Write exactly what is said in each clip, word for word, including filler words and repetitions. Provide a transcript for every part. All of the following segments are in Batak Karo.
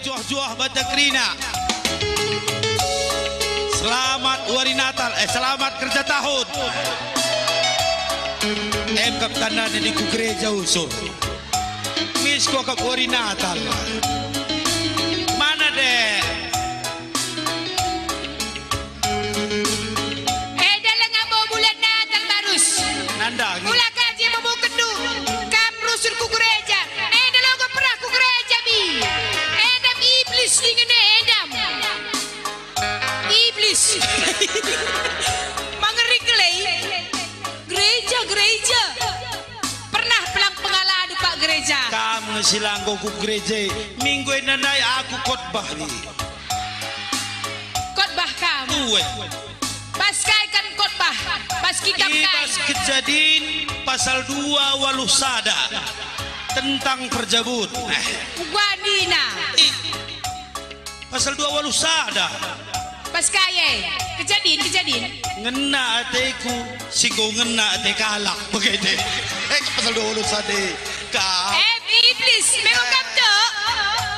Juah-juah banta kerina. Selamat wari Natal, eh, selamat kerja tahun. Em kap tandana di ku gereja usur. Mis ku akap wari Natal. Mana dek? Enda langa bo bulan Natal barus. Nanda. Ula kaji memukenndu. Kam rusur ku gereja. Enda logo perah ku gereja bi. Endam iblis dingen endam. Iblis. Mangering kelei. Gereja, gereja. Pernah pelang pengaladu pak gereja. Kam nge si langgo ku gereja. Minggu enda ndai aku khotbah ni. Khotbah kam. Uwe. Bas kai kan khotbah? Bas kitab kai? Bas Kejadin pasal dua waluh sada tentang perjabut. Eh. Uga nina. I, pasal dua waluh sada. Bas kai e? Kejadin, Kejadin. Ngena ateku, si enggo ngena ate kalak. Begede. Eh, pasal dua waluh sada. Ka. Eh, iblis, memang kam tu?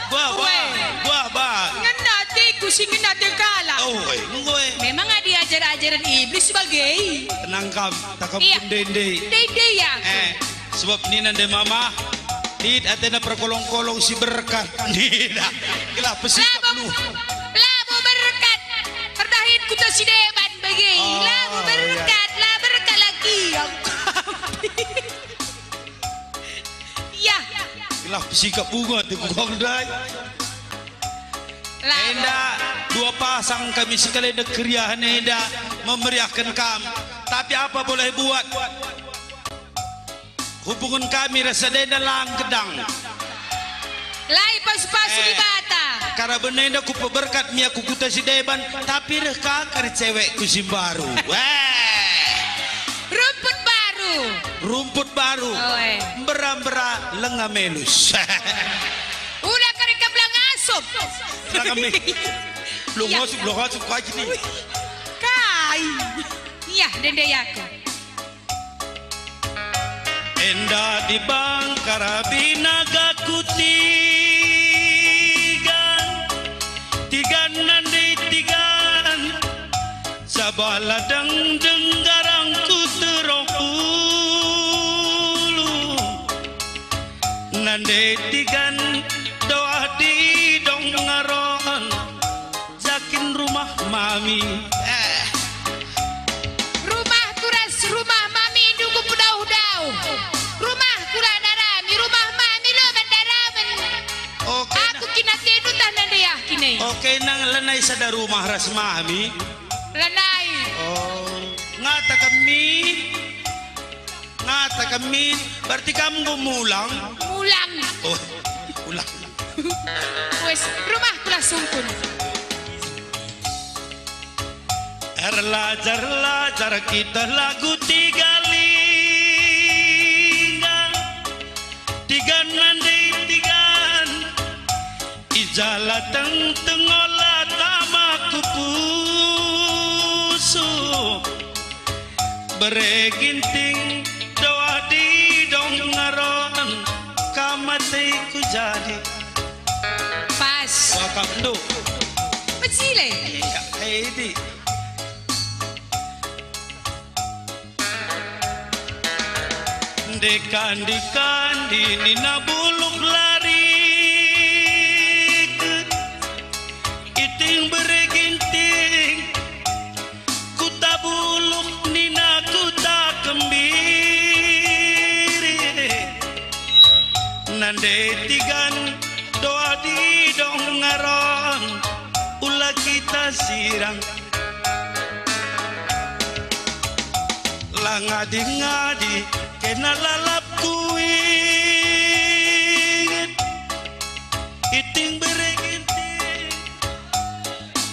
Bah, bah, bah, bah. Ngena ateku si ngena ate kalak. Oh, eh, enggo, eh. Memang adi ajar-ajaran iblis bage. Tenang kam, takam. Iya. Ndai-ndai. Ndai-ndai ya. Eh, sebab nina ndai mama, lit atena perkolong-kolong si berkat. Nina. Gelah pesikap lu. Labo berkat. Erdahin kuta si deban bage. Oh, labo berkat, iya. La berkat lagi. Iya. Gelah pesikap bunga tu kukong dai. Lah. Enda dua pasang kami sekali keriahen enda memeriahken kam. Tapi apa boleh buat? Hubungen kami ras enda lang gedang. Lai pasu-pasu. Eh, Dibata. Karaben enda kupeberkat mi aku kuta si deban, tapi reh ka kari cewekku si mbaru. Weh. Rumput baru. Rumput baru. Oe. Mbera-mbera lenga melus. Udah kari keblang asup. Belakang mi. Belum. Iya. Ngasup, belum ngasup, kau gini. Kai. Iya, dende yaku. Enda di bangkar binaga kutiga, tigan nande tigan. Sabala dengdeng garangku terong ulu. Nande tigan doah di dong ngaron, jakin rumah mami. Eh. Rumahku ras rumah mami nunggu pedauh-dauh. Rumahku la ndarami, rumah mami leman ndaramen. Oke, aku nah. Kin atendu tah nande ah kine. Oke, nang lanai sada rumah ras mami. Lanai. Oh, ngata kami. Ngata kami, berarti kam enggo mulang? Mulang. Oh, ulang. Wes, rumahku lah sungkun. Erlajar-lajar kita lagu tiga lingga, tiga nande tiga. I jala tengteng ola tama ku pusuh. Bere ginting doah di dong ngaron, kam ateku jadi. Pas. Wakapndu. Pecile. Iya, edi. Ndeka-ndeka nina buluk lari, iting bere ginting, kuta buluk nina kuta kembiri. Nande tigan doa di dong ngaron, ula kita sirang. La ngadi-ngadi kena lalap kuinget, iting bere ginting.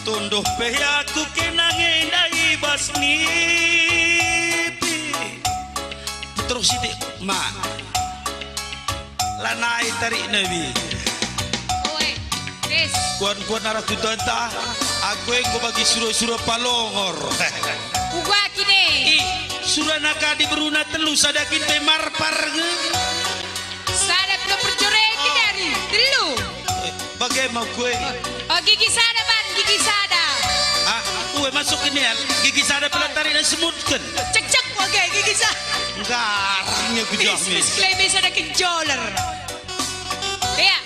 Tunduh pe aku kena ngenda i bas nipi. Terus sitik, Mak. Lanai tarik nabi. Oe, Des. Kuan-kuan arah tutanta, aku enggo bagi sura-sura palongor. Uga kine. I, sura naka di beruna telu, sada kin pe marpar nge. Sada pe perjore kine ari, telu. Eh, Bage mau kue. Oh, gigi sada, Bang, gigi sada. Ah, ue masuk ke nian, gigi sada pela tarik dan semutken. Cek-cek, oke, gigi sa-, Nggarangnya ku Mis, Jahmi. Mis, Klebe sada kenjoler. Iya.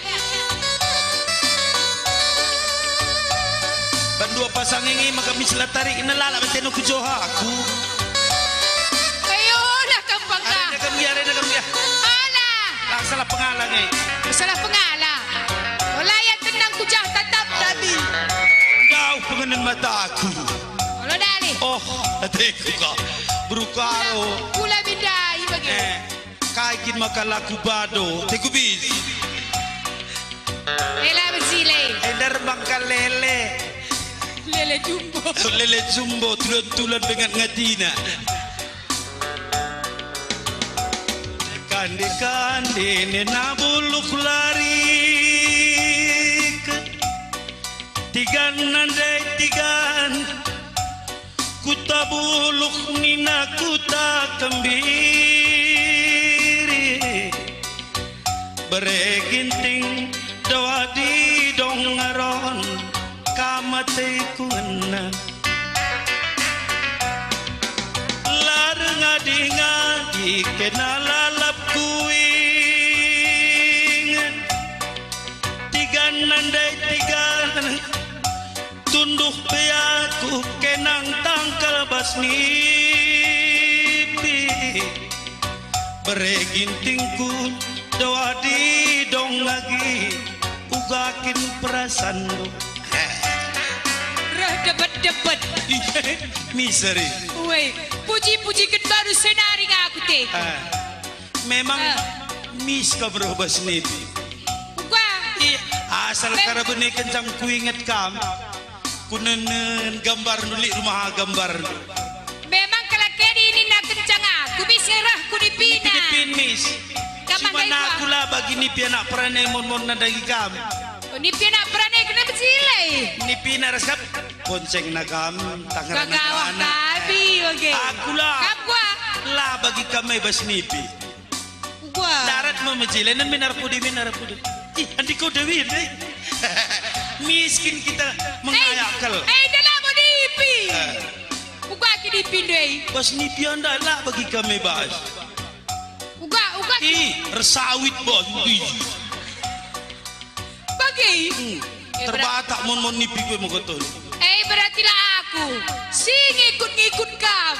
Ban dua pasang ini maka mis la tarik nalala beteno ku joha aku. Ayolah, kam bangga. Arena kam dia, arena kam dia. Alah. Ah, salah pengala nge. Salah pengala. Ola ya tenang ku jah tatap tadi. Jauh pengenen mataku. Ola dali. Oh, ateku kau. Berukaro. Kula bindai bagi. Eh, kai kin maka laku bado, teku bis. Ela besile. Ender bangka lele. Lele jumbo. Lele jumbo, tulan-tulan dengan ngatina. Kande-kande nena buluk larik. Tigan nandai tigan. Kuta buluk nina kuta kembiri. Bere ginting doa di dong ngaron. Kam ateku ngena. Lar ngadi-ngadi kena lalap kuinget. Tigan nandai tigan, tunduh pe aku kenang tangkal bas nipi. Bere gintingku doa di dong agi, uga kin perasanndu. Reh debet-debet. Iya, miseri. Woi, puji-puji ket baru senari ngaku te. Ah, memang Ah. mis kam reh bas nipi. Uga. Iya, asal Mem- kara bene kencang kuinget kam. Kunenen gambarndu lit rumah gambarndu. Memang kalak edi nina kencang aku, mis ngerah ku nipina. Nipi-nipin, mis. Kam si mandai mana gua. Aku la bagi nipi anak perane mon-mon nandangi kam. Oh, nipi anak perane kena becilai. Nipina ras kap, bonceng na kam, tangerang Gagawah anak. Kabi, oke. Aku la. Kam gua. La bagi kam e bas nipi. Gua. Darat me mejilenen minar pudi, minar pudi. Ih, andi ko Dewi, deh. Miskin kita mengayakal. Eh, eh, dalam nipi. Eh. Uga ki nipi, deh. Bas nipi enda la bagi kami bas. Uga, uga ki. Ih, ersawit, bos. Ih. Bagi. Hmm. Eh, berat-, terbatak mon-mon nipi gue mengkoton. Eh, berarti la aku. Si ngikut-ngikut kam.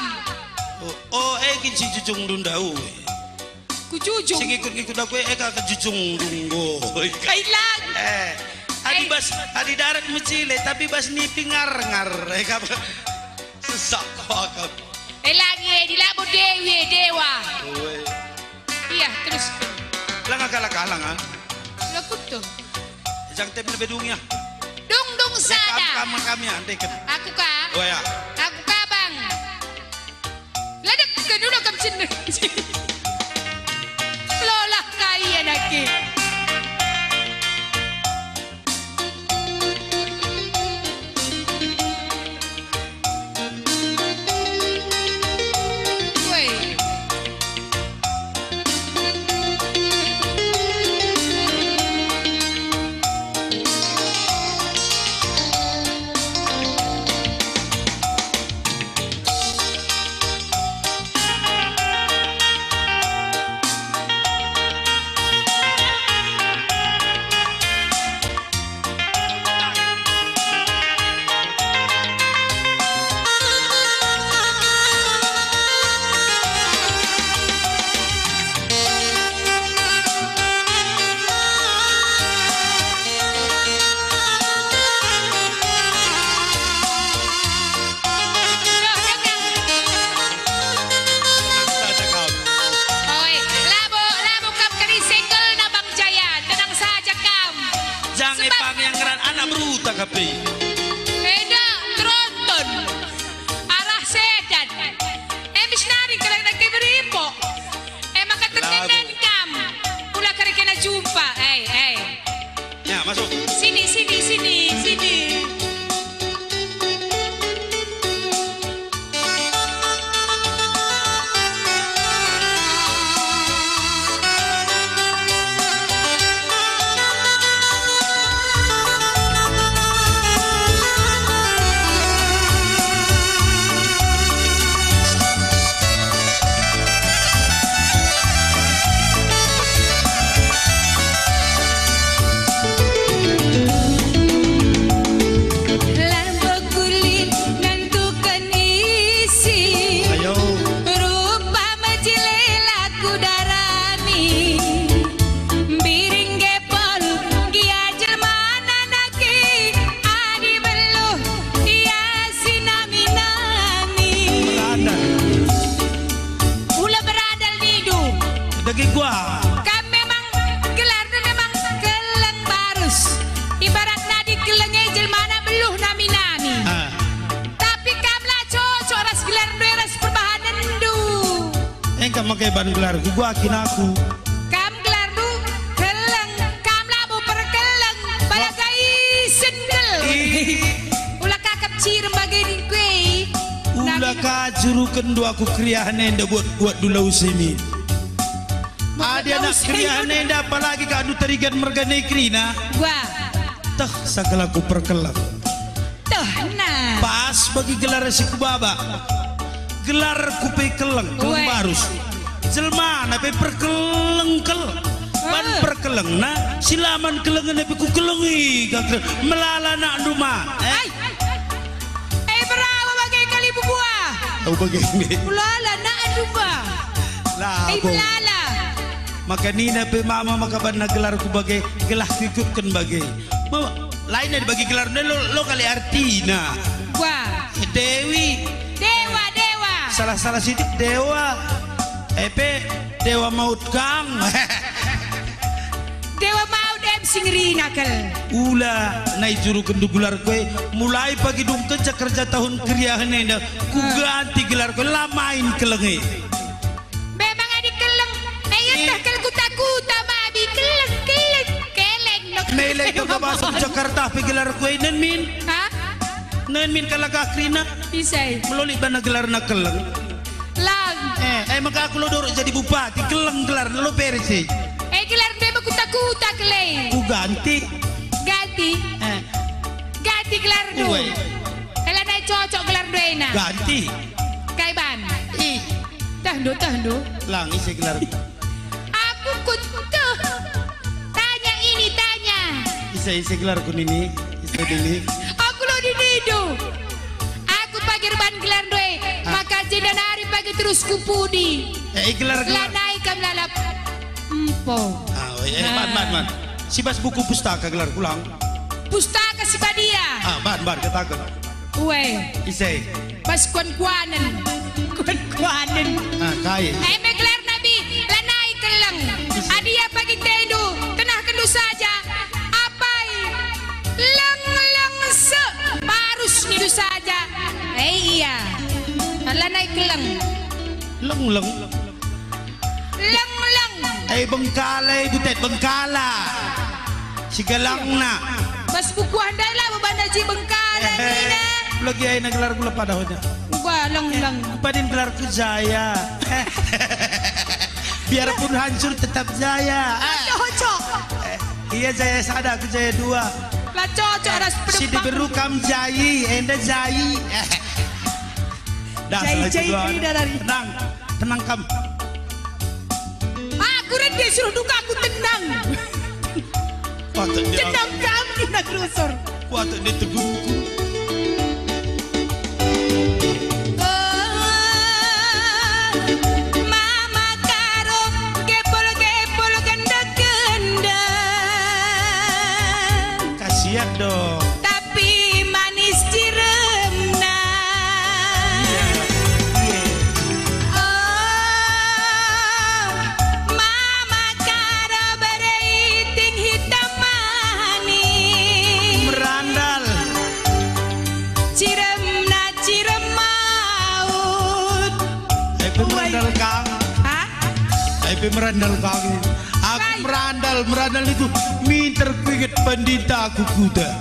Oh, oh, eh, kin si jujung dundau. Ku jujung. Si ngikut-ngikut aku, eh, ka kejujung dunggo. Kai lang. Eh, adi Eh. bas, adi darat mejile, tapi bas nipi ngar-ngar. Eh, kap-, sesak kau akap. Eh, lagi, eh, di labo Dewi, eh, Dewa. Ue. Iya, terus. Langa kalah-kalah, ah. Laku tuh. Jang tem lebih dung ya. Dung, dung, sada. Kam, kam, kam ya, ndeken. Aku ka. Oh ya. Aku ka, Bang. Ledek ke dulu kam cin. Lolah kai anakki. Woi. Oi, labo, labo kam keri single na Bang Jaya, tenang saja kam. Jange Sebab pang yang ngeran anak beruta kape. Enda, tronton. Arah sedan. Eh, misnari keleng nake beripo. Eh, maka Lagu. Tetenen kam. Pula kari kena jumpa. Eh, eh. Ya, masuk. Sini, sini, sini, sini. Keleng e jelmana beluh nami-nami. Ah. Tapi kam la cocok ras gelarndu e ras perbahanenndu. Engka make ban gelarku, gua kin aku. Kam gelarndu Keleng, kam labo perkeleng, bala gaisen kal. Ih. Ula ka kap cirem bage ningku e. Ula ka jurukenndu aku keriahen enda buat-buatndu Lause min. Adi anak keriahen enda apalagi ka anak Tarigan mergana kerina. Gua. Teh sakal aku perkeleng. Teh, nah. Pas bagi gelar si kubaba. Gelarku pe Keleng, Keleng Barus. Jelmana pe perkeleng kal. Ban perkelengna, si la man kelengen pe kukelengi ka Keleng. Melala anakndu ma. Eh? Ai. Eh, berawa bage kali bubuah. Oh, bage. Melala anakndu ma. Lah, eh, melala. Maka nina pe mama maka banna gelarku bage, gelah kuikutken bage. Mama, lain adi bagi gelar ndai lo, lo kali artina. Wah. Dewi. Dewa, dewa. Salah-salah sitik dewa. Epe dewa maut kang. Dewa maut em si ngerina kal. Ula nai jurukenndu gelarku e, mulai pagi dungkenca kerja tahun keriahen enda, kuganti gelarku e, la main Keleng e. Memang adi Keleng, eh, ieteh kal kuta-kuta, babi, Keleng, Keleng, Keleng, nok. Melek kau ka bahasa Jakarta pe gelarku e, nen min? Ha? Nen min kalak kerina? Isai? Meloli bana gelarna Keleng. Lang. Eh, eh, maka aku lo dorok jadi bupati, Keleng gelarna, lo beres e. Eh, gelarndu e kuta-kuta kal e. Kuganti. Ganti. Eh. Ganti gelarndu. Uwe. Ela nai cocok gelarndu ena. Ganti. Kai ban? Ih. Tehndu, tehndu. Lang, ise gelar? Aku kutuh. Tanya ini, tanya. Ise, ise gelarku nini? Ise nini? Aku lo dinindu. Aku pagi erban gelarndu e, ah, maka jenda nari pagi terus ku pudi. Eh, gelar, gelar. Lanai kam lalap. Empo. Ah, oh, iya, iya, man, man, man. Si bas buku pustaka gelarku lang. Pustaka si badia. Ah, ban, ban, kataken. Ue. Ise? Bas kuan-kuanen. Kuan-kuanen. Ah, kai? Eme gelar nabi, lanai Keleng. Ise? Adia pagi tendu, tenahkenndu saja. Apai? Leng-leng se, barus nindu saja. Eh, iya. Lanai Keleng. Leng-leng. Leng-leng. Eh, Bengkala, eh, Butet Bengkala. Si galangna. Bas buku andai lah, bebana ji Bengkala. Ehe. Nina. Lagi aina gelar gula pada hoja. Uga leng-leng. Padin gelarku Jaya. Biarpun hancur tetap jaya. Ah. Cocok. Eh, iya, Jaya sada, aku Jaya dua. Lah cocok ras si penumpang. Diberu kam Jayi, enda Jayi. Dah, jai, salah jai, kedua. Tidak dari. Tenang, tenang kam. Aku rende suruh duka aku tenang. Patut dia. Tenang kam, tidak rusur. Patut dia teguhku. Oh, Mama Karo, gepol-gepol, gendek-gendek. Kasian dong. Tapi manis ciremna. Iya, iya. Oh, Mama Karo bere iting hitam manis. Merandal. Ciremna cirem maut. Eh, pe merandal kang. Hah? Eh, pe merandal kang. Aku merandal, merandal itu minter kuinget pandita aku kuda.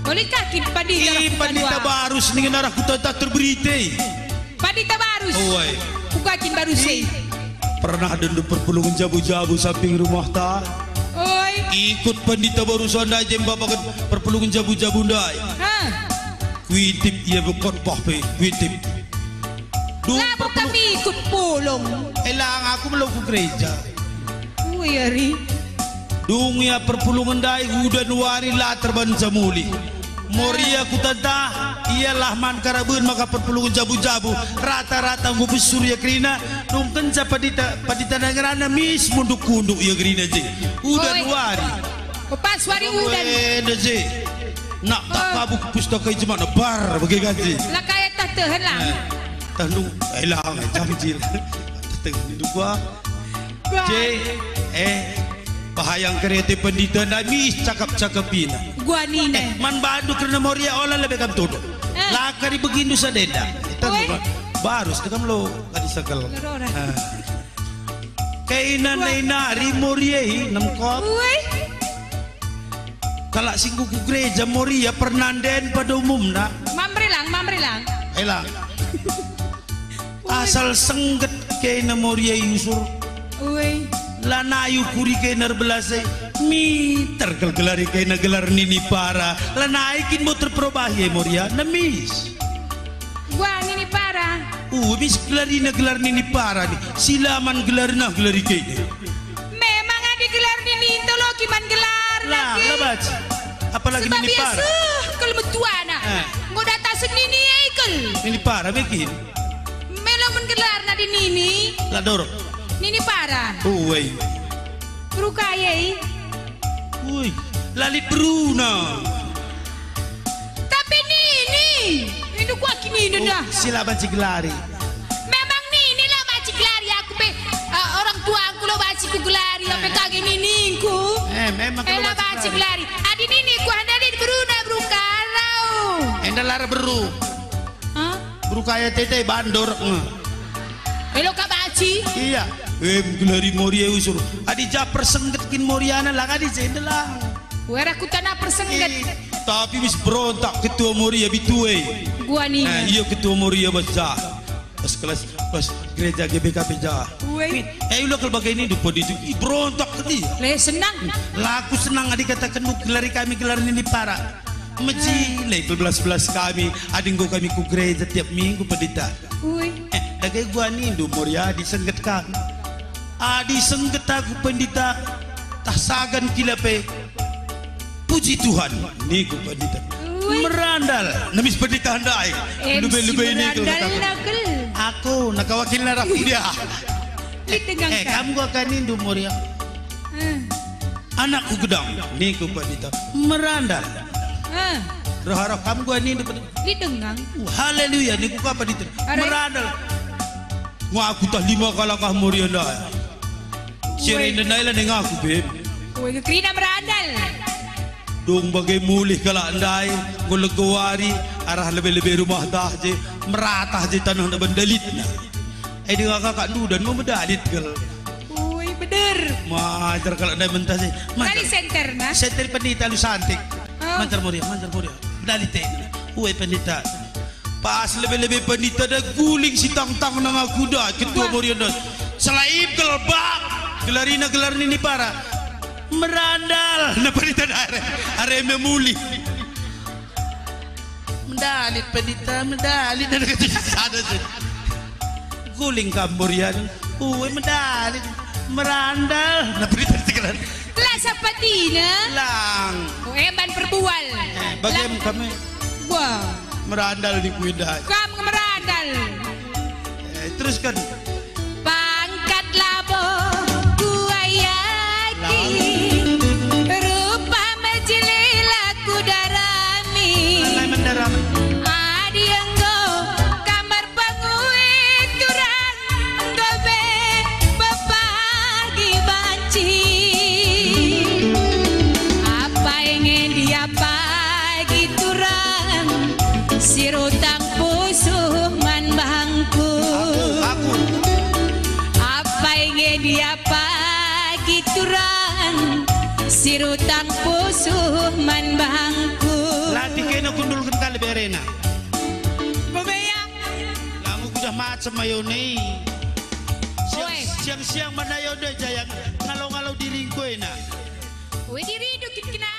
Oleh kakin pandita. Ih, pandita barus ningen arah kuta tak terberite. Pandita barus. Oi. Kukakin barus e. Pernah dendu perpulungen jabu-jabu samping rumah ta? Oi. Ikut pandita barus ndai jem babaken perpulungen jabu-jabu ndai. Hah. Kuitip ia bekot bah pe, kuitip. Dung labo perpulung-, kami ikut pulung. Elang aku melo ku gereja. Ui, ari. Dung ia perpulungen ndai udan wari la terbanca mulih. Moria kutantah, ialah man karaben maka perpulungen jabu-jabu, rata-rata enggo besur ia kerina, dung kenca padita, padita ngerana mis munduk-kunduk ia kerina je. Udan wari. Oi. Pas wari udan. Enda je. Nak tak kabuk pustaka i jemana bar bage gaji. La kaya tah tehen lah. Eh, tah lu, eh, lah, eh, jam jil. Tah tehen dua. Wah. Je, eh, Bahaya ngkerete pendita nda mis cakap-cakapina. Gua nina. Eh, man bandu kerna Moria ola lebe kam tuduh. Eh. La kari begindu sadenda. Ita Oi. Barus tekam lo kadi sekel. Lorora. Ah. Kaina Gua. Nai nari Moria i nengkop. Oi. Kalak si nggo ku gereja Moria pernanden pada umumna. Mamrilang, mamrilang. Elang. Asal sengget kena Moria i usur. Ui. Lanai ukuri kena erbelas e. Miter kal gelari kena gelar Nini Para. Lanai kin bo terperobahi e Moria. Nemis. Gua Nini Para. Ui, mis gelarina gelar Nini Para ni. Silaman gelarina gelari kena. Memang adi gelar Nini ntoloki man gelar Lah, lagi. Lah baci. Apalagi Sebab Nini Para. Biasa kal metuana. Eh. Enggo data seng Nini e kal. Nini Para bikin. Melo men gelarna di Nini. La dorok. Nini Para. Uwei. Beru kaya i. Uy, lalit beruna. Tapi Nini. Indu kuaki Nini dah. Sila banci gelari. Memang Nini la banci gelari aku pe, eh, orang tuangku lo banci ku gelari, apa kage Niningku. Eh, memang Eh, la banci gelari. Adi Nini ku handali beruna beru kalau. Enda lara beru. Hah? Beru kaya tete bandor. Elo ka banci? Iya. Em gelari Moria usur. Adi ja persengget kin Moriana lang adi jenda lang. Wera ku tanah persengget. Ih, tapi mis berontak ketua Moria bitue. Gua ninga. Eh, iya ketua Moria bas ja. Bas kelas, bas gereja G B K P ja. Weh. Eh, ulo kal bagai ini dupo di ih berontak tadi. Le senang. Laku senang adi kataken gelari kami gelar Nini Para. Meji le belas-belas kami, adi enggo kami ku gereja tiap minggu pendeta. Ui. Eh, dage gua nindu Moriadi sengget ka. Adi sengget aku pendeta, tah sagan kila pe. Puji Tuhan, niku pendeta. Ui. Merandal, nemis pendeta ndai. Em, Lube-lebe si niku merandal kataku. Nakel. Aku, naka wakil narap dia. Lit dengang Eh, ka. Kamu gua kan nindu Moria. Eh. Anakku gedang, niku pendeta. Merandal. Eh. Roh-roh kamu gua nindu pendeta. Lit dengang. Uh, haleluya, niku ka pendeta. Are. Merandal. Ngaku tah lima kalak ah Moria ndai. Sire Woi. Ndai la ngaku, Beb. Woi, kerina merandal. Dung bage mulih kalak ndai, nggo lego wari, arah lebe-lebe rumah tah je, meratah je tanah na bendalitna. Eh, denga kakak ndudan, mau medalit kal. Ui, bener. Majar kalak ndai mentah je. Majar. Tadi senterna. Senter pendeta lu santik. Oh. Majar Moria, majar Moria. Medalit te. Ui, pendeta. Pas lebe-lebe pendeta da guling si tangtang nang aku da, ketua Wah. Moria da. Selaip gelbak. Gelarina gelar Nini Para. Merandal. Nah, pendeta da are. Are memulih. Mendalit pendeta, mendalit. Ada kata sada je. Guling kam Moria. Ue mendalit. Merandal. Nah, pendeta sekarang. Lah, siapa tina? Lang. Oh, emban perbual. Eh, bagaimana Lang. Kami? Wah. Merandal di Kuindah. Kam nge merandal. Eh, teruskan. Pangkat labo kuayaki, rupa mejeli la kudarami. Anai mendarami. Adi enggo kamar pengui turang. Enggo be pepagi banci. Apai nge dia pagi turang, si rutang pusuh man bangku. Aku, aku. Apai nge dia pagi turang, si rutang pusuh man bangku. Latih kena kundulken kali berena. Bebea. Lamu kudah macem ayo ni. Siang, Oe. Siang-siang mana ayo deh jaya ngalo-ngalo diringku ena. Oe dirindu kin kena.